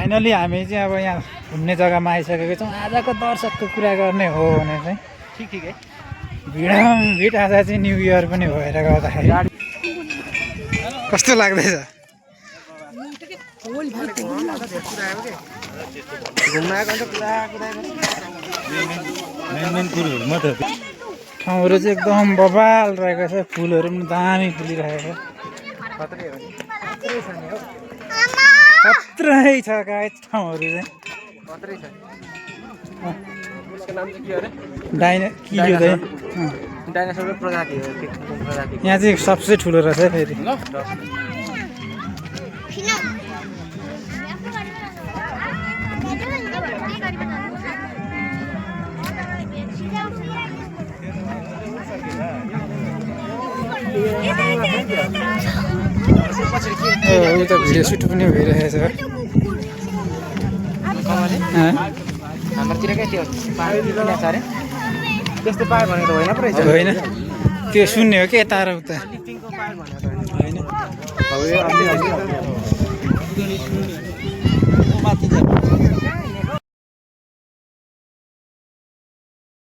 Finally हामी चाहिँ अब यहाँ घुम्ने जग्गामा आइसकेको छौँ। आजको दर्शकको कुरा गर्ने हो भने चाहिँ ठिक है भिड आज चाहिँ न्यु इयर पनि भएर गर्दाखेरि कस्तो लाग्दैछ? ठाउँहरू चाहिँ एकदम बबाल रहेको छ, फुलहरू पनि दामी फुलिरहेको खत्रै छ गाइस। ठाउँहरू चाहिँ डाइनासोरको प्रजाति हो यहाँ चाहिँ सबसे ठुलो रहेछ फेरि। उता भिडियो सुट पनि भइरहेछ। हाम्रोतिर क्या त्यो छ अरे त्यस्तो पायो भने त होइन पो रहेछ। होइन त्यो सुन्ने हो कि यता र उता होइन।